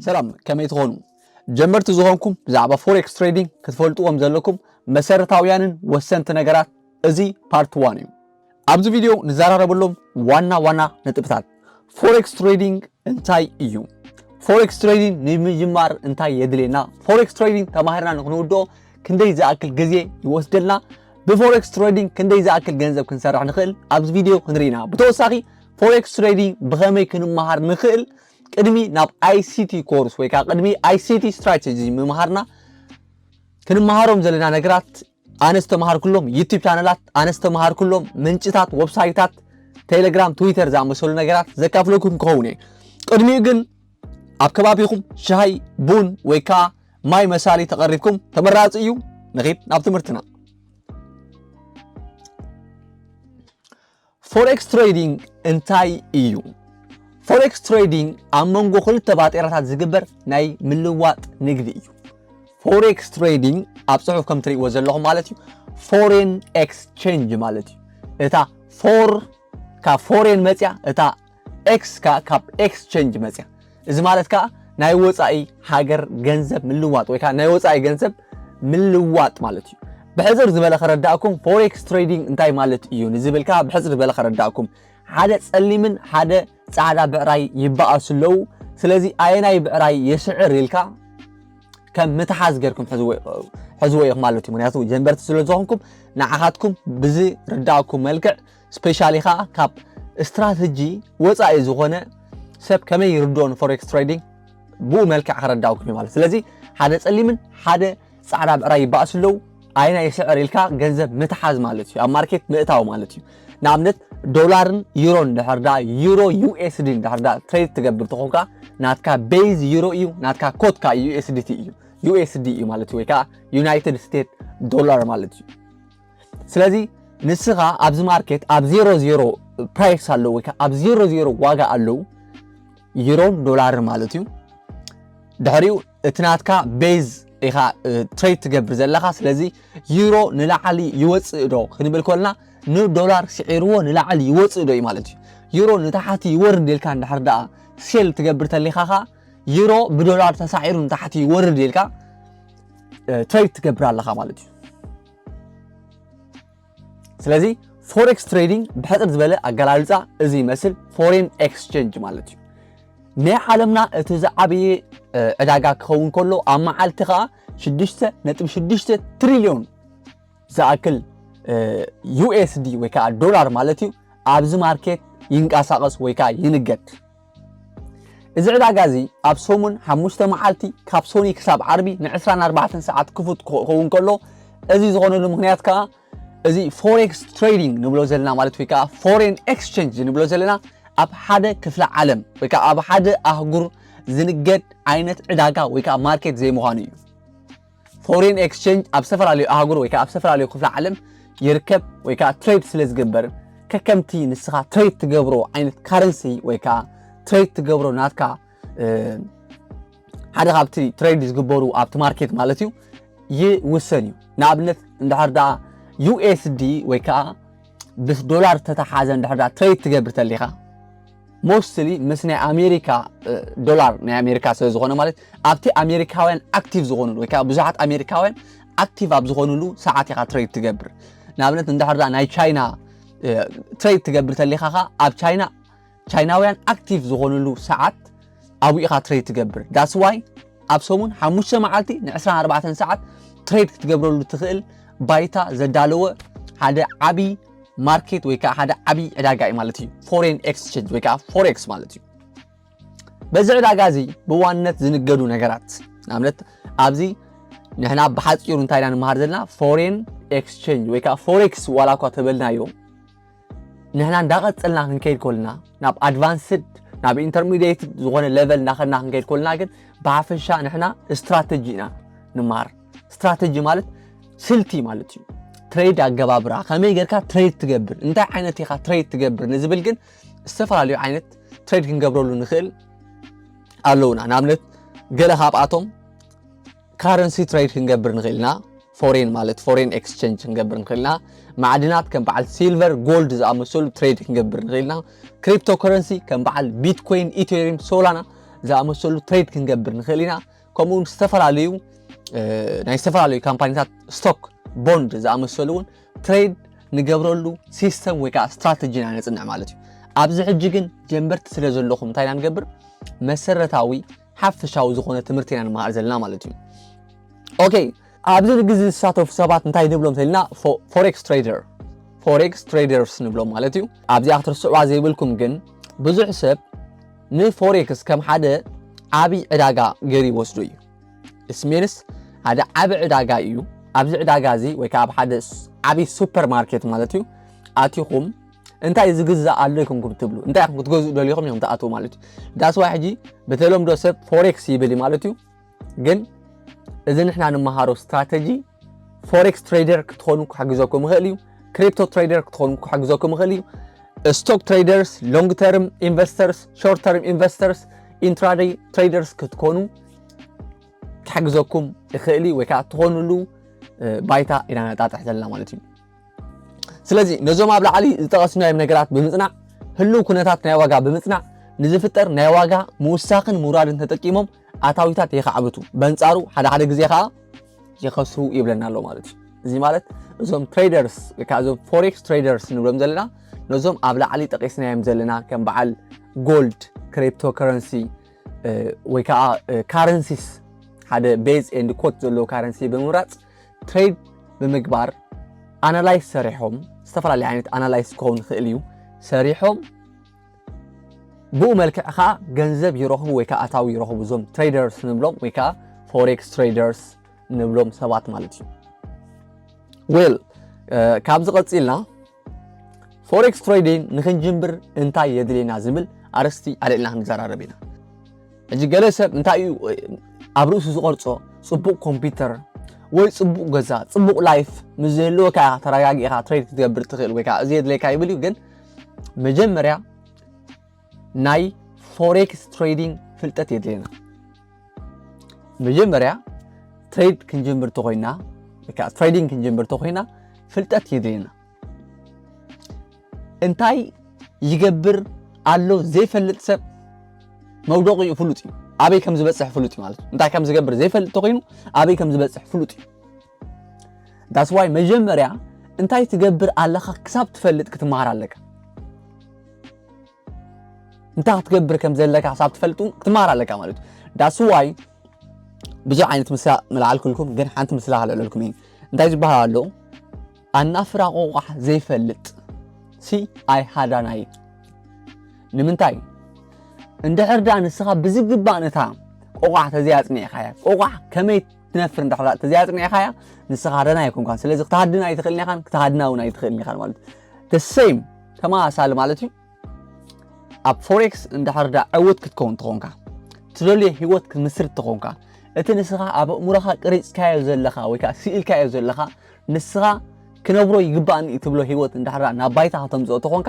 ሰላም፣ ከመይ ትኾኑ? ጀመርቲ ዝኾንኩም ብዛዕባ ፎሬክስ ትሬዲንግ ክትፈልጥዎም ዘለኩም መሰረታውያንን ወሰንቲ ነገራት፣ እዚ ፓርት ዋን እዩ። ኣብዚ ቪድዮ ንዘራረበሎም ዋና ዋና ነጥብታት፣ ፎሬክስ ትሬዲንግ እንታይ እዩ? ፎሬክስ ትሬዲንግ ንምጅማር እንታይ የድልየና? ፎሬክስ ትሬዲንግ ተማሂርና ንክንውድኦ ክንደይ ዝኣክል ግዜ ይወስደልና? ብፎሬክስ ትሬዲንግ ክንደይ ዝኣክል ገንዘብ ክንሰርሕ ንኽእል? ኣብዚ ቪድዮ ክንርኢ ኢና። ብተወሳኺ ፎሬክስ ትሬዲንግ ብኸመይ ክንመሃር ንኽእል? ቅድሚ ናብ ኣይሲቲ ኮርስ ወይ ከዓ ቅድሚ ኣይሲቲ ስትራቴጂ ምምሃርና ክንመሃሮም ዘለና ነገራት፣ ኣነ ዝተምሃርኩሎም ዩቲብ ቻነላት፣ ኣነ ዝተምሃርኩሎም ምንጭታት፣ ዌብሳይታት፣ ቴሌግራም፣ ትዊተር ዝኣመሰሉ ነገራት ዘካፍለኩም ክኸውን እየ። ቅድሚኡ ግን ኣብ ከባቢኹም ሻሂ፣ ቡን ወይ ከዓ ማይ መሳሊ ተቐሪብኩም ተመራፂ እዩ። ንኺድ ናብ ትምህርትና። ፎሬክስ ትሬዲንግ እንታይ እዩ? ፎሬክስ ትሬዲንግ ኣብ መንጎ ክልተ ባጤራታት ዝግበር ናይ ምልዋጥ ንግዲ እዩ። ፎሬክስ ትሬዲንግ ኣብ ጽሑፍ ከም ትርእይዎ ዘለኹም ማለት እዩ፣ ፎሬን ኤክስቼንጅ ማለት እዩ። እታ ፎር ካብ ፎሬን መጽያ፣ እታ ኤክስ ከኣ ካብ ኤክስቼንጅ መጽያ። እዚ ማለት ከኣ ናይ ወጻኢ ሃገር ገንዘብ ምልዋጥ ወይ ከኣ ናይ ወጻኢ ገንዘብ ምልዋጥ ማለት እዩ። ብሕጽር ዝበለ ከረዳእኩም፣ ፎሬክስ ትሬዲንግ እንታይ ማለት እዩ ንዝብል ከኣ ብሕጽር ዝበለ ከረዳእኩም። ሓደ ጸሊምን ሓደ ጻዕዳ ብዕራይ ይበኣሱ ኣለዉ። ስለዚ ኣየናይ ብዕራይ ይስዕር ኢልካ ከም ምትሓዝ ጌርኩም ሕዝዎ ኢኹም ማለት እዩ። ምክንያቱ ጀንበርቲ ስለ ዝኾንኩም ንዓኻትኩም ብዝርዳእኩም መልክዕ፣ ስፔሻሊ ኸኣ ካብ ስትራተጂ ወጻኢ ዝኾነ ሰብ ከመይ ይርድኦ ንፎሬክስ ትሬዲንግ ብኡ መልክዕ ከረዳእኩም እዩ ማለት። ስለዚ ሓደ ጸሊምን ሓደ ጻዕዳ ብዕራይ ይበኣሱ ኣለዉ። ኣየናይ ይስዕር ኢልካ ገንዘብ ምትሓዝ ማለት እዩ፣ ኣብ ማርኬት ምእታው ማለት እዩ። ንኣብነት ዶላርን ዩሮን ድሕር ደኣ፣ ዩሮ ዩኤስዲ ድሕር ደኣ ትሬድ ትገብር ተኾንካ፣ ናትካ ቤዝ ዩሮ እዩ፣ ናትካ ኮድካ ዩኤስዲቲ እዩ፣ ዩኤስዲ እዩ ማለት እዩ፣ ወይ ከዓ ዩናይትድ ስቴትስ ዶላር ማለት እዩ። ስለዚ ንስኻ ኣብዚ ማርኬት ኣብ ዜሮ ዜሮ ፕራይስ ኣለዉ ወይ ከዓ ኣብ ዜሮ ዜሮ ዋጋ ኣለዉ፣ ዩሮን ዶላርን ማለት እዩ። ድሕሪኡ እቲ ናትካ ቤዝ ኢኻ ትሬድ ትገብር ዘለኻ። ስለዚ ዩሮ ንላዕሊ ይወፅእ ዶ ክንብል ከልና ንዶላር ስዒርዎ ንላዕሊ ይወፅእ ዶ እዩ ማለት እዩ። ዩሮ ንታሕቲ ይወርድ ኢልካ እንድሕር ደኣ ሴል ትገብር ተሊኻ ኸዓ ዩሮ ብዶላር ተሳዒሩ ንታሕቲ ይወርድ ኢልካ ትሬድ ትገብር ኣለኻ ማለት እዩ። ስለዚ ፎሬክስ ትሬዲንግ ብሕፅር ዝበለ ኣገላልፃ እዚ ይመስል፣ ፎሬን ኤክስቼንጅ ማለት እዩ። ናይ ዓለምና እቲ ዝዓበየ ዕዳጋ ክኸውን ከሎ ኣብ መዓልቲ ከዓ ሽዱሽተ ነጥቢ ሽዱሽተ ትሪልዮን ዝኣክል ዩኤስዲ ወይ ከዓ ዶላር ማለት እዩ ኣብዚ ማርኬት ይንቀሳቐስ ወይ ከዓ ይንገድ። እዚ ዕዳጋ እዚ ኣብ ሰሙን ሓሙሽተ መዓልቲ ካብ ሶኒ ክሳብ ዓርቢ ን ዕስራን ኣርባዕተን ሰዓት ክፉት ክኸውን ከሎ፣ እዚ ዝኾነሉ ምክንያት ከዓ እዚ ፎሬክስ ትሬዲንግ ንብሎ ዘለና ማለት ወይ ከዓ ፎሬን ኤክስቼንጅ ንብሎ ዘለና ኣብ ሓደ ክፍለ ዓለም ወይ ከዓ ኣብ ሓደ ኣህጉር ዝንገድ ዓይነት ዕዳጋ ወይ ከዓ ማርኬት ዘይምዃኑ እዩ። ፎሬን ኤክስቼንጅ ኣብ ዝተፈላለዩ ኣህጉር ወይ ከዓ ኣብ ዝተፈላለዩ ክፍለ ዓለም ይርከብ ወይ ከዓ ትሬድ ስለ ዝግበር፣ ከከምቲ ንስኻ ትሬድ ትገብሮ ዓይነት ካረንሲ ወይ ከዓ ትሬድ ትገብሮ ናትካ ሓደ ካብቲ ትሬድ ዝግበሩ ኣብቲ ማርኬት ማለት እዩ ይውሰን እዩ። ንኣብነት እንድሕር ደኣ ዩኤስዲ ወይ ከዓ ምስ ዶላር ተተሓዘ እንድሕር ደኣ ትሬድ ትገብር ተሊኻ ሞስትሊ ምስ ናይ ኣሜሪካ ዶላር ናይ ኣሜሪካ ስለ ዝኾነ ማለት ኣብቲ ኣሜሪካውያን ኣክቲቭ ዝኾኑሉ ወይ ከዓ ብዙሓት ኣሜሪካውያን ኣክቲቭ ኣብ ዝኾኑሉ ሰዓት ኢኻ ትሬድ ትገብር። ንኣብነት እንድሕር ደኣ ናይ ቻይና ትሬድ ትገብር ተሊኻ ኸዓ ኣብ ቻይና ቻይናውያን ኣክቲቭ ዝኾኑሉ ሰዓት ኣብኡ ኢኻ ትሬድ ትገብር። ዳትስ ዋይ ኣብ ሰሙን ሓሙሽተ መዓልቲ ን ዕስራን ኣርባዕተን ሰዓት ትሬድ ክትገብረሉ ትኽእል ባይታ ዘዳለወ ሓደ ዓብዪ ማርኬት ወይ ከዓ ሓደ ዓብዪ ዕዳጋ እዩ ማለት እዩ። ፎሬን ኤክስቼንጅ ወይ ከዓ ፎሬክስ ማለት እዩ። በዚ ዕዳጋ እዚ ብዋንነት ዝንገዱ ነገራት ንኣብነት ኣብዚ ንሕና ብሓፂሩ እንታይ ኢና ንመሃር ዘለና ፎሬን ኤክስቼንጅ ወይ ከዓ ፎሬክስ ዋላ እኳ ተበልናዮ ንሕና እንዳቐፀልና ክንከይድ ከልና ናብ ኣድቫንስድ ናብ ኢንተርሚዲየት ዝኾነ ሌቨል እናኸድና ክንከይድ ከልና ግን ብሓፈሻ ንሕና ስትራተጂ ኢና ንመሃር። ስትራተጂ ማለት ስልቲ ማለት እዩ። ትሬድ ኣገባብራ ከመይ ጌርካ ትሬድ ትገብር እንታይ ዓይነት ኢኻ ትሬድ ትገብር ንዝብል ግን ዝተፈላለዩ ዓይነት ትሬድ ክንገብረሉ ንኽእል ኣለውና። ንኣብነት ገለ ካብኣቶም ካረንሲ ትሬድ ክንገብር ንኽእል ኢና። ፎሬን ማለት ፎሬን ኤክስቼንጅ ክንገብር ንኽእል ኢና። ማዕድናት ከም በዓል ሲልቨር፣ ጎልድ ዝኣመሰሉ ትሬድ ክንገብር ንኽእል ኢና። ክሪፕቶ ከረንሲ ከም በዓል ቢትኮይን፣ ኢቴሪየም፣ ሶላና ዝኣመሰሉ ትሬድ ክንገብር ንኽእል ኢና። ከምኡ እውን ዝተፈላለዩ ናይ ዝተፈላለዩ ካምፓኒታት ስቶክ፣ ቦንድ ዝኣመሰሉ እውን ትሬድ ንገብረሉ ሲስተም ወይ ከዓ ስትራተጂ ኢና ነፅንዕ ማለት እዩ። ኣብዚ ሕጂ ግን ጀመርቲ ስለ ዘለኹም እንታይ ኢና ንገብር? መሰረታዊ ሓፈሻዊ ዝኾነ ትምህርቲ ኢና ንመሃር ዘለና ማለት እዩ። ኦኬ፣ ኣብዚ ንግዚ ዝሳተፉ ሰባት እንታይ ንብሎም ተልና? ፎሬክስ ትሬደር፣ ፎሬክስ ትሬደርስ ንብሎም ማለት እዩ። ኣብዚኣ ክትርስዕዋ ዘይብልኩም ግን ብዙሕ ሰብ ንፎሬክስ ከም ሓደ ዓብይ ዕዳጋ ገይሩ ይወስዶ እዩ። ስሜንስ ሓደ ዓቢ ዕዳጋ እዩ። ኣብዚ ዕዳጋ እዚ ወይ ከዓ ኣብ ሓደ ዓብይ ሱፐር ማርኬት ማለት እዩ ኣቲኹም እንታይ ዝግዛእ ኣሎ ኢኹም ክትብሉ፣ እንታይ ኢኹም ክትገዝኡ ደሊኹም ኢኹም ትኣትዉ ማለት እዩ። ዳስዋይ ሕጂ ብተለምዶ ሰብ ፎሬክስ ይብል እዩ ማለት እዩ። ግን እዚ ንሕና ንመሃሮ ስትራተጂ ፎሬክስ ትሬደር ክትኾኑ ክሕግዘኩም ይኽእል እዩ። ክሪፕቶ ትሬደር ክትኾኑ ክሕግዘኩም ይኽእል እዩ። ስቶክ ትሬደርስ፣ ሎንግ ተርም ኢንቨስተርስ፣ ሾርት ተርም ኢንቨስተርስ፣ ኢንትራደይ ትሬደርስ ክትኮኑ ክሕግዘኩም ይኽእል እዩ ወይ ከዓ ትኾኑሉ ባይታ ኢና ነጣጥሕ ዘለና ማለት እዩ። ስለዚ ነዞም ኣብ ላዕሊ ዝጠቐስናዮም ነገራት ብምፅናዕ፣ ህልው ኩነታት ናይ ዋጋ ብምፅናዕ፣ ንዝፍጠር ናይ ዋጋ ምውሳኽን ምውራድን ተጠቂሞም ኣታዊታት የኻዕብቱ። በንፃሩ ሓደ ሓደ ግዜ ከዓ ይኸስሩ ይብለና ኣሎ ማለት እዩ። እዚ ማለት እዞም ትሬደርስ ወይ ከዓ እዞም ፎሬክስ ትሬደርስ ንብሎም ዘለና ነዞም ኣብ ላዕሊ ጠቂስናዮም ዘለና ከም በዓል ጎልድ፣ ክሪፕቶ ከረንሲ ወይ ከዓ ካረንሲስ ሓደ ቤዝ ኤንድ ኮት ዘለዎ ካረንሲ ብምምራፅ ትሬድ ብምግባር ኣናላይዝ ሰሪሖም፣ ዝተፈላለዩ ዓይነት ኣናላይዝ ክኸውን ይኽእል እዩ፣ ሰሪሖም ብኡ መልክዕ ከዓ ገንዘብ ይረኽቡ ወይ ከዓ ኣታዊ ይረኽቡ እዞም ትሬደርስ ንብሎም ወይ ከዓ ፎሬክስ ትሬደርስ ንብሎም ሰባት ማለት እዩ። ዌል ካብዚ ቀፂልና ፎሬክስ ትሬዲንግ ንክንጅምብር እንታይ የድልየና ዝብል ኣርእስቲ ኣልዕልና ክንዘራረብ ኢና። ሕጂ ገለ ሰብ እንታይ እዩ ኣብ ርእሱ ዝቐርጾ? ጽቡቕ ኮምፒውተር ወይ ጽቡቕ ገዛ፣ ጽቡቕ ላይፍ ምስ ዝህልወካ ኢኻ ተረጋጊእኻ ትሬድ ክትገብር ትኽእል ወይ ከዓ እዚ የድልየካ ይብል እዩ። ግን መጀመርያ ናይ ፎሬክስ ትሬዲንግ ፍልጠት የድልየና። መጀመርያ ትሬድ ክንጅምር ተኾይና ወይ ከዓ ትሬዲንግ ክንጅምር ተኾይና ፍልጠት የድልየና። እንታይ ይገብር ኣሎ ዘይፈልጥ ሰብ መውደቑ እዩ ፍሉጥ እዩ። ኣበይ ከም ዝበፅሕ ፍሉጥ እዩ ማለት እዩ። እንታይ ከም ዝገብር ዘይፈልጥ ተኾይኑ ኣበይ ከም ዝበፅሕ ፍሉጥ እዩ። ዳስዋይ መጀመርያ እንታይ ትገብር ኣለኻ ክሳብ ትፈልጥ ክትመሃር ኣለካ። እንታይ ክትገብር ከም ዘለካ ክሳብ ትፈልጥ እውን ክትመሃር ኣለካ ማለት እዩ። ዳስዋይ ብዙሕ ዓይነት ምስላ ምልዓልኩልኩም፣ ግን ሓንቲ ምስላ ከልዕለልኩም እየ። እንታይ ዝበሃል ኣሎ? ኣናፍራ ቆቋሕ ዘይፈልጥ ሲ ኣይሃዳናይ። ንምንታይ? እንድሕር ዳ ንስኻ ብዝግባእ ነታ ቆቋሕ ተዘያጽኒዕኻያ፣ ቆቋሕ ከመይ ትነፍር እንድሕር ዳ ተዘያጽኒዕኻያ፣ ንስኻ ሃዳናይ ኣይኮንካን። ስለዚ ክትሃድን ኣይትኽእልን ኢኻን፣ ክትሃድና እውን ኣይትኽእልን ኢኻን ማለት እዩ። The same ተመሳሳሊ ማለት እዩ። ኣብ ፎሬክስ እንድሕር ዳ ዕውት ክትከውን ተኾንካ፣ ትደልዮ ህይወት ክትምስርት ተኾንካ፣ እቲ ንስኻ ኣብ ኣእምሮኻ ቅሪጽካዮ ዘለኻ ወይ ከዓ ስኢልካዮ ዘለኻ ንስኻ ክነብሮ ይግባእኒ እዩ ትብሎ ህይወት እንድሕር ዳ ናብ ባይታ ከተምጽኦ ተኾንካ፣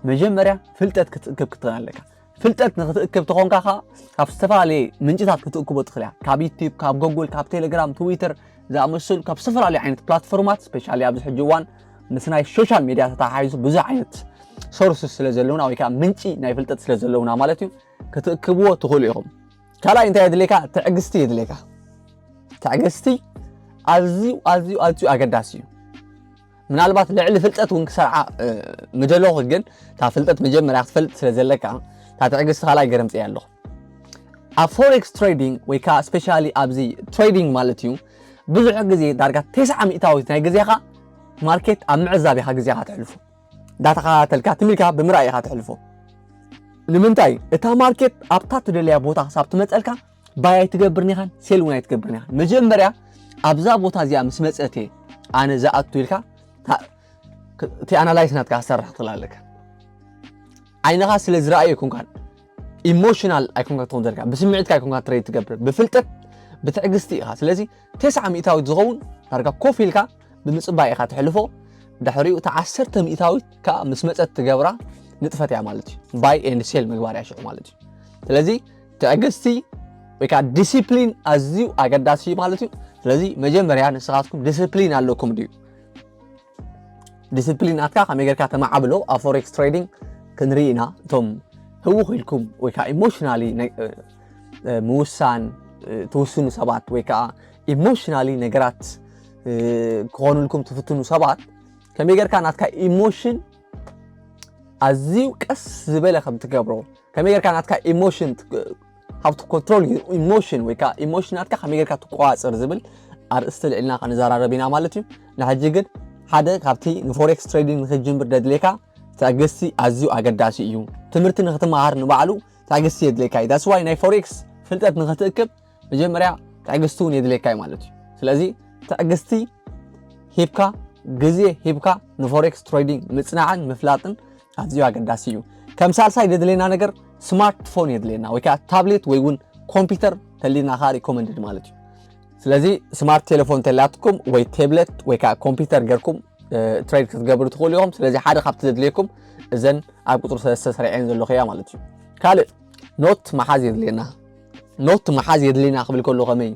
መጀመርያ ፍልጠት ክትእክብ ክትኽእል ኣለካ። ፍልጠት ንክትእክብ ተኾንካ ኸዓ ካብ ዝተፈላለየ ምንጭታት ክትእክቦ ትኽእል እያ። ካብ ዩቲዩብ፣ ካብ ጎጉል፣ ካብ ቴሌግራም፣ ትዊተር ዝኣመሰሉ ካብ ዝተፈላለዩ ዓይነት ፕላትፎርማት፣ ስፔሻሊ ኣብዚ ሕጂ እዋን ምስ ናይ ሶሻል ሚድያ ተተሓሒዙ ብዙሕ ዓይነት ሶርስ ስለ ዘለውና ወይ ከዓ ምንጪ ናይ ፍልጠት ስለ ዘለውና ማለት እዩ፣ ክትእክብዎ ትኽእሉ ኢኹም። ካልኣይ እንታይ የድልየካ? ትዕግስቲ የድልየካ። ትዕግስቲ ኣዝዩ ኣዝዩ ኣዝዩ ኣገዳሲ እዩ። ምናልባት ልዕሊ ፍልጠት እውን ክሰርዓ እ፣ ምደለኹ፣ ግን እታ ፍልጠት መጀመርያ ክትፈልጥ ስለ ዘለካ እታ ትዕግስቲ ካልኣይ ገረምፅያ ኣለኹ። ኣብ ፎሬክስ ትሬዲንግ ወይ ከዓ ስፔሻሊ ኣብዚ ትሬዲንግ ማለት እዩ ብዙሕ ግዜ ዳርጋ ተስዓ ሚእታዊት ናይ ግዜኻ ማርኬት ኣብ ምዕዛብ ኢኻ ግዜኻ ተሕልፎ። እንዳተኸታተልካ ትም ኢልካ ብምርኣይ ኢኻ ተሕልፎ። ንምንታይ? እታ ማርኬት ኣብታ ትደለያ ቦታ ክሳብ ትመፀልካ ባይ ኣይትገብርን ኢኻን ሴል እውን ኣይትገብርን ኢኻን። መጀመርያ ኣብዛ ቦታ እዚኣ ምስ መፀት እየ ኣነ ዝኣቱ ኢልካ እታ- እቲ ኣናላይስ ናትካ ክሰርሕ ክትኽእል ኣለካ። ዓይንኻ ስለ ዝረኣየ ኣይኮንካን ኢሞሽናል ኣይኮንካ ትኾን ዘለካ፣ ብስምዒትካ ኣይኮንካ ትሬድ ትገብር፣ ብፍልጠት ብትዕግስቲ ኢኻ። ስለዚ ተስዓ ሚእታዊት ዝኸውን ዳርጋ ኮፍ ኢልካ ብምፅባይ ኢኻ ትሕልፎ። ድሕሪኡ እታ ዓሰርተ ሚእታዊት ከዓ ምስ መፀት ትገብራ ንጥፈት እያ ማለት እዩ። ባይ ኤንድ ሴል ምግባር እያ ሽዑ ማለት እዩ። ስለዚ ትዕግስቲ ወይ ከዓ ዲሲፕሊን ኣዝዩ ኣገዳሲ እዩ ማለት እዩ። ስለዚ መጀመርያ ንስኻትኩም ዲሲፕሊን ኣለኩም ድዩ? ዲሲፕሊን ናትካ ከመይ ጌርካ ተማዕብሎ ኣብ ፎሬክስ ትሬዲንግ ክንርኢ ኢና። እቶም ህውኽ ኢልኩም ወይ ከዓ ኢሞሽናሊ ነ- ምውሳን ትውስኑ ሰባት ወይ ከዓ ኢሞሽናሊ ነገራት ክኾኑልኩም ትፍትኑ ሰባት ከመይ ጌርካ ናትካ ኢሞሽን ኣዝዩ ቀስ ዝበለ ከም ትገብሮ ከመይ ጌርካ ናትካ ኢሞሽን ካብቲ ኮንትሮል ኢሞሽን ወይ ከዓ ኢሞሽን ናትካ ከመይ ጌርካ ትቆፃፀር ዝብል ኣርእስቲ ልዕልና ክንዘራረብ ኢና ማለት እዩ። ንሕጂ ግን ሓደ ካብቲ ንፎሬክስ ትሬዲንግ ንክትጅምር ደድሌካ ትዕግስቲ ኣዝዩ ኣገዳሲ እዩ። ትምህርቲ ንክትመሃር ንባዕሉ ትዕግስቲ የድሌካ እዩ። ዳስ ዋይ ናይ ፎሬክስ ፍልጠት ንክትእክብ መጀመርያ ትዕግስቲ እውን የድሌካ እዩ ማለት እዩ። ስለዚ ትዕግስቲ ሂብካ ግዜ ሂብካ ንፎሬክስ ትሬዲንግ ምፅናዕን ምፍላጥን ኣዝዩ ኣገዳሲ እዩ። ከም ሳልሳይ ዘድልየና ነገር ስማርትፎን የድልየና ወይ ከዓ ታብሌት ወይ እውን ኮምፒውተር ተሊና ከዓ ሪኮመንድድ ማለት እዩ። ስለዚ ስማርት ቴሌፎን ተላትኩም ወይ ቴብለት ወይ ከዓ ኮምፒውተር ገርኩም ትሬድ ክትገብሩ ትኽእሉ ኢኹም። ስለዚ ሓደ ካብቲ ዘድልየኩም እዘን ኣብ ቁፅሪ ሰለስተ ሰሪዐን ዘለኹ እያ ማለት እዩ። ካልእ ኖት መሓዝ የድልየና። ኖት መሓዝ የድልየና ክብል ከሎ ከመይ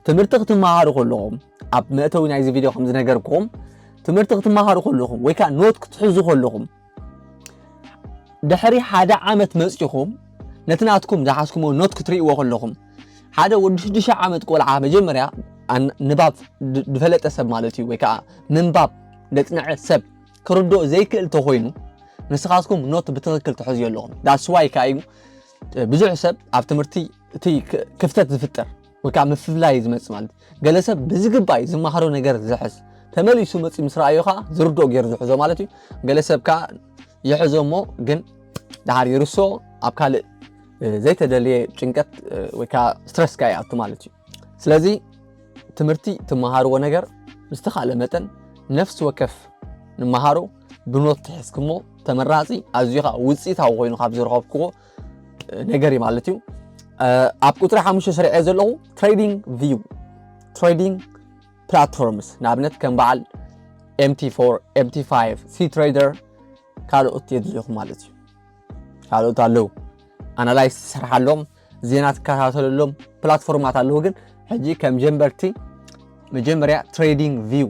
ትምህርቲ ክትመሃሩ ከለኹም ኣብ መእተዊ ናይዚ ቪድዮ ከም ዝነገርኩም ትምህርቲ ክትመሃሩ ከለኹም ወይ ከዓ ኖት ክትሕዙ ከለኹም ድሕሪ ሓደ ዓመት መፂኹም ነቲ ናትኩም ዝሓዝኩሞ ኖት ክትርእይዎ ከለኹም ሓደ ወዲ ሽዱሽተ ዓመት ቆልዓ መጀመርያ ንባብ ዝፈለጠ ሰብ ማለት እዩ ወይ ከዓ ምንባብ ዘፅንዐ ሰብ ክርድኦ ዘይክእል ተኮይኑ ንስኻትኩም ኖት ብትክክል ትሕዝዮ ኣለኹም። ዳስዋይ ከዓ እዩ ብዙሕ ሰብ ኣብ ትምህርቲ እቲ ክፍተት ዝፍጠር ወይ ከዓ ምፍላይ ዝመፅእ ማለት ገለ ሰብ ብዝግባይ ዝመሃሮ ነገር ዝሕዝ ተመሊሱ መፂ ምስ ረኣዮ ከዓ ዝርድኦ ገይሩ ዝሕዞ ማለት እዩ። ገለ ሰብ ከዓ ይሕዞ እሞ ግን ድሓር ይርሶ ኣብ ካልእ ዘይተደልየ ጭንቀት ወይ ከዓ ስትረስ ከዓ ይኣቱ ማለት እዩ። ስለዚ ትምህርቲ ትመሃርዎ ነገር ብዝተኻለ መጠን ነፍሲ ወከፍ ንመሃሮ ብኖት ትሕዝክሞ ተመራፂ ኣዝዩ ከዓ ውፅኢታዊ ኮይኑ ካብ ዝረኸብክዎ ነገር እዩ ማለት እዩ። ኣብ ቁፅሪ ሓሙሽተ ሰሪዐ ዘለኹ ትሬዲንግ ቪው ትሬዲንግ ፕላትፎርምስ ንኣብነት ከም በዓል MT4 MT5 C Trader ካልኦት የድልኹም ማለት እዩ። ካልኦት ኣለዉ ኣናላይዝ ትሰርሓሎም ዜና ትከታተለሎም ፕላትፎርማት ኣለዉ። ግን ሕጂ ከም ጀንበርቲ መጀመርያ ትሬዲንግ ቪው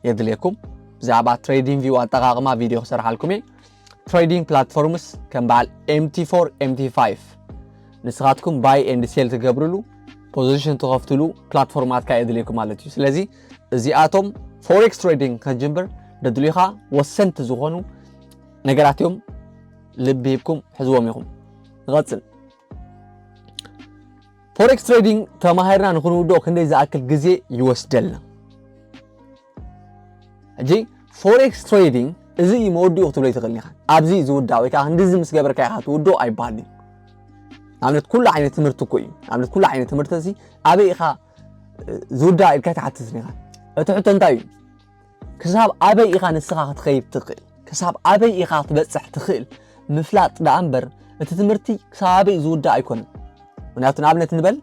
የድልየኩም። ብዛዕባ ትሬዲንግ ቪው ኣጠቃቅማ ቪድዮ ክሰርሓልኩም እየ። ትሬዲንግ ፕላትፎርምስ ከም በዓል MT4 MT5 ንስኻትኩም ባይ ኤንድ ሴል ትገብርሉ ፖዚሽን ትኸፍትሉ ፕላትፎርማት ከኣ የድልየኩም ማለት እዩ። ስለዚ እዚኣቶም ፎሬክስ ትሬዲንግ ከጅምብር ደድልዩኻ ወሰንቲ ዝኾኑ ነገራት እዮም። ልቢ ሂብኩም ሕዝዎም ኢኹም። ንቐጽል። ፎሬክስ ትሬዲንግ ተማሂርና ንክንውድኦ ክንደይ ዝኣክል ግዜ ይወስደልና? ሕጂ ፎሬክስ ትሬዲንግ እዚ እዩ መወዲኡ ክትብሎ ይትኽእል ኢኻ። ኣብዚ ዝውዳእ ወይ ከዓ ክንዲዚ ምስ ገበርካ ኢኻ ትውድኦ ኣይበሃል እዩ። ንኣብነት ኩሉ ዓይነት ትምህርቲ እኮ እዩ። ንኣብነት ኩሉ ዓይነት ትምህርቲ እዚ ኣበይ ኢኻ ዝውዳእ ኢልካ ትሓትት ኢኻ። እቲ ሕቶ እንታይ እዩ? ክሳብ ኣበይ ኢኻ ንስኻ ክትኸይድ ትኽእል? ክሳብ ኣበይ ኢኻ ክትበፅሕ ትኽእል? ምፍላጥ ደኣ እምበር እቲ ትምህርቲ ክሳብ ኣበይ ዝውዳእ ኣይኮነን። ምክንያቱ ንኣብነት ንበል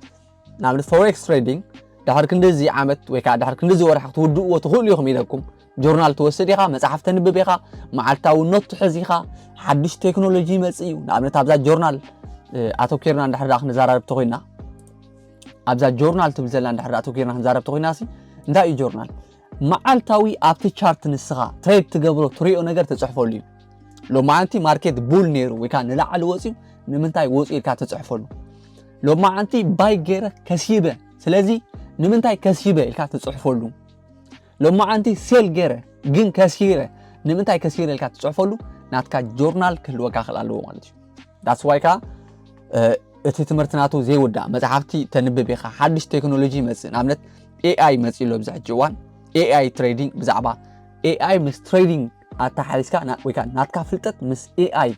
ንኣብነት ፎሬክስ ትሬዲንግ ድሕሪ ክንዲዚ ዓመት ወይ ከዓ ድሕሪ ክንዲዚ ወርሒ ክትውድእዎ ትኽእሉ ኢኹም ኢለኩም ጆርናል ትወስድ ኢኻ፣ መፅሓፍ ተንብብ ኢኻ፣ መዓልታዊ ኖት ትሕዝ ኢኻ። ሓድሽ ቴክኖሎጂ ይመፅእ እዩ። ንኣብነት ኣብዛ ጆርናል ኣተኪርና እንድሕር ደኣ ክንዘራረብ ተኮይና ኣብዛ ጆርናል ትብል ዘላ እንድሕር ደኣ ኣተኪርና ክንዛረብ ተኮይና ሲ እንታይ እዩ ጆርናል? መዓልታዊ ኣብቲ ቻርት ንስኻ ትሬድ ትገብሮ ትሪኦ ነገር ትፅሕፈሉ እዩ። ሎማዓንቲ ማርኬት ቡል ነይሩ ወይ ከዓ ንላዕሊ ወፅዩ ንምንታይ ወፅዩ ኢልካ ትፅሕፈሉ። ሎማዓንቲ ባይ ገይረ ከሲበ ስለዚ ንምንታይ ከሲበ ኢልካ ትፅሕፈሉ። ሎማዓንቲ ሴል ገይረ ግን ከሲረ ንምንታይ ከሲረ ኢልካ ትፅሕፈሉ ናትካ ጆርናል ክህልወካ ክእል ኣለዎ ማለት እዩ። ዳትስ ዋይ ከዓ እቲ ትምህርቲ ናቱ ዘይውዳእ መፅሓፍቲ ተንብብ ኢኻ። ሓድሽ ቴክኖሎጂ ይመፅእ ንኣብነት ኤኣይ መፂእ ኣሎ ኣብዚ ሕጂ እዋን ኤኣይ ትሬዲንግ ብዛዕባ ኤኣይ ምስ ትሬዲንግ ኣተሓሒዝካ ወይከዓ ናትካ ፍልጠት ምስ ኤኣይ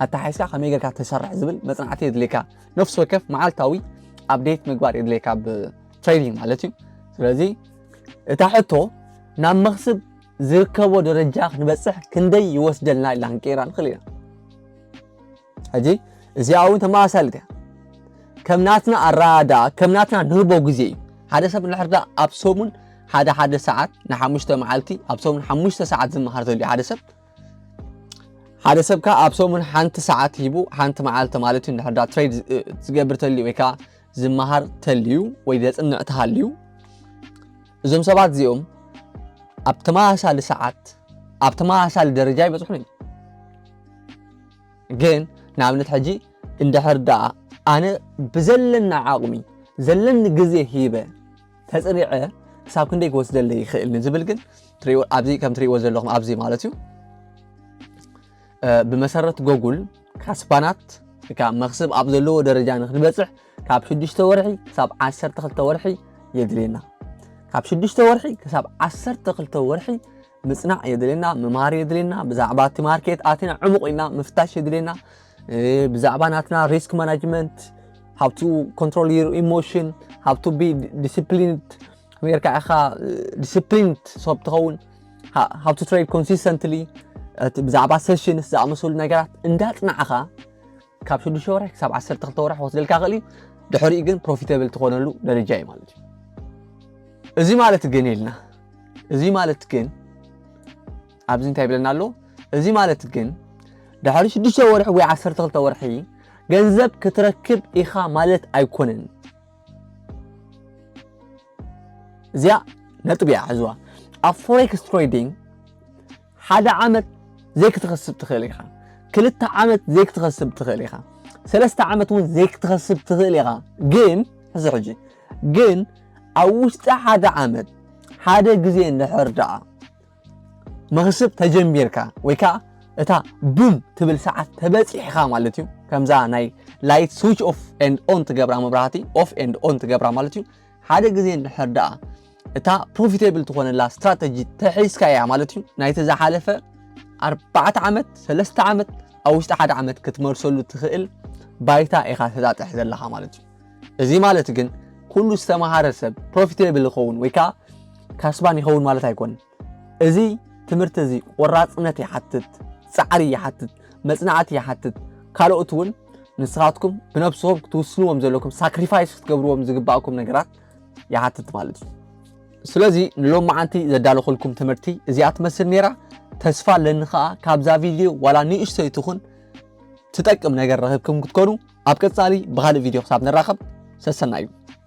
ኣተሓሒዝካ ከመይ ጌርካ ተሰርሕ ዝብል መፅናዕቲ የድልየካ። ነፍሲ ወከፍ መዓልታዊ ኣፕዴት ምግባር የድልየካ ብትሬዲንግ ማለት እዩ። ስለዚ እታ ሕቶ ናብ መኽስብ ዝርከቦ ደረጃ ክንበፅሕ ክንደይ ይወስደልና ኢልና ክንቀይራ ንኽእል ኢና። ሕጂ እዚኣ እውን ተመሳሳሊት እያ። ከም ናትና ኣረዳድኣ ከም ናትና ንህቦ ግዜ እዩ። ሓደ ሰብ እንድሕር ደኣ ኣብ ሰሙን ሓደ ሓደ ሰዓት ንሓሙሽተ መዓልቲ ኣብ ሰሙን ሓሙሽተ ሰዓት ዝመሃር ተልዩ ሓደ ሰብ ሓደ ሰብ ከዓ ኣብ ሰሙን ሓንቲ ሰዓት ሂቡ ሓንቲ መዓልቲ ማለት እዩ እንድሕር ደኣ ትሬድ ዝገብር ተልዩ ወይ ከዓ ዝመሃር ተልዩ ወይ ዘፅንዕ ተሃልዩ እዞም ሰባት እዚኦም ኣብ ተመሳሳሊ ሰዓት ኣብ ተመሳሳሊ ደረጃ ይበፅሑን እዮም። ግን ንኣብነት ሕጂ እንድሕር ደኣ ኣነ ብዘለና ዓቕሚ ዘለኒ ግዜ ሂበ ተፅሪዐ ክሳብ ክንደይ ክወስደለይ ይኽእል ንዝብል ግን ትሪእዎ- ኣብዚ ከም ትሪእዎ ዘለኹም ኣብዚ ማለት እዩ እ፣ ብመሰረት ጎጉል ካስባናት ወይ ከዓ መኽስብ ኣብ ዘለዎ ደረጃ ንክንበፅሕ ካብ ሽዱሽተ ወርሒ ክሳብ ዓሰርተ ክልተ ወርሒ የድልየና። ካብ ሽዱሽተ ወርሒ ክሳብ ዓሰርተ ክልተ ወርሒ ምፅናዕ የድልየና፣ ምምሃር የድልየና፣ ብዛዕባ እቲ ማርኬት ኣቲና ዕሙቕ ኢልና ምፍታሽ የድልየና። እ፣ ብዛዕባ ናትና ሪስክ ማናጅመንት፣ how to control your emotion, how to be disciplined፣ ከመይ ጌርካ ኢኻ ዲስፕሊንድ ሰብ ትኸውን፣ how to trade consistently፣ እቲ ብዛዕባ ሴሽንስ ዝኣመሰሉ ነገራት እንዳፅናዕኻ ካብ ሽዱሽተ ወርሒ ክሳብ ዓሰርተ ክልተ ወርሒ ክወስደልካ ይኽእል እዩ። ድሕሪኡ ግን ፕሮፊተብል ትኾነሉ ደረጃ እዩ ማለት እዩ። እዚ ማለት ግን ኢልና፣ እዚ ማለት ግን ኣብዚ እንታይ ይብለና ኣሎ? እዚ ማለት ግን ድሕሪ ሽዱሽተ ወርሒ ወይ ዓሰርተ ክልተ ወርሒ ገንዘብ ክትረክብ ኢኻ ማለት ኣይኮነን። እዚኣ ነጥብ እያ ሕዝዋ። ኣብ ፎሬክስ ትሬዲንግ ሓደ ዓመት ዘይክትኸስብ ትኽእል ኢኻ፣ ክልተ ዓመት ዘይክትኸስብ ትኽእል ኢኻ፣ ሰለስተ ዓመት እውን ዘይክትኸስብ ትኽእል ኢኻ። ግን ሕዚ ሕጂ ግን ኣብ ውሽጢ ሓደ ዓመት ሓደ ግዜ እንድሕር ደኣ መኽስብ ተጀሚርካ ወይ ከዓ እታ ቡም ትብል ሰዓት ተበፂሕካ ማለት እዩ። ከምዛ ናይ ላይት ስዊች ኦፍ ኤንድ ኦን ትገብራ መብራህቲ ኦፍ ኤንድ ኦን ትገብራ ማለት እዩ። ሓደ ግዜ እንድሕር ደኣ እታ ፕሮፊቴብል ትኾነላ ስትራተጂ ተሒዝካ እያ ማለት እዩ። ናይቲ ዝሓለፈ ኣርባዕተ ዓመት ሰለስተ ዓመት ኣብ ውሽጢ ሓደ ዓመት ክትመልሰሉ ትኽእል ባይታ ኢኻ ተጣጥሕ ዘለኻ ማለት እዩ። እዚ ማለት ግን ኩሉ ዝተምሃረ ሰብ ፕሮፊቴብል ይኸውን ወይ ከዓ ካስባን ይኸውን ማለት ኣይኮነን። እዚ ትምህርቲ እዚ ቆራፅነት ይሓትት፣ ፃዕሪ ይሓትት፣ መፅናዕቲ ይሓትት። ካልኦት እውን ንስኻትኩም ብነብስኹም ክትውስንዎም ዘለኩም ሳክሪፋይስ ክትገብርዎም ዝግባእኩም ነገራት ይሓትት ማለት እዩ። ስለዚ ንሎማዓንቲ ዘዳለኹልኩም ትምህርቲ እዚኣ ትመስል ነይራ። ተስፋ ኣለኒ ከዓ ካብዛ ቪድዮ ዋላ ንእሽተይ ትኹን ትጠቅም ነገር ረኺብኩም ክትኮኑ። ኣብ ቀፃሊ ብኻልእ ቪድዮ ክሳብ ንራኸብ ሰሰናዩ።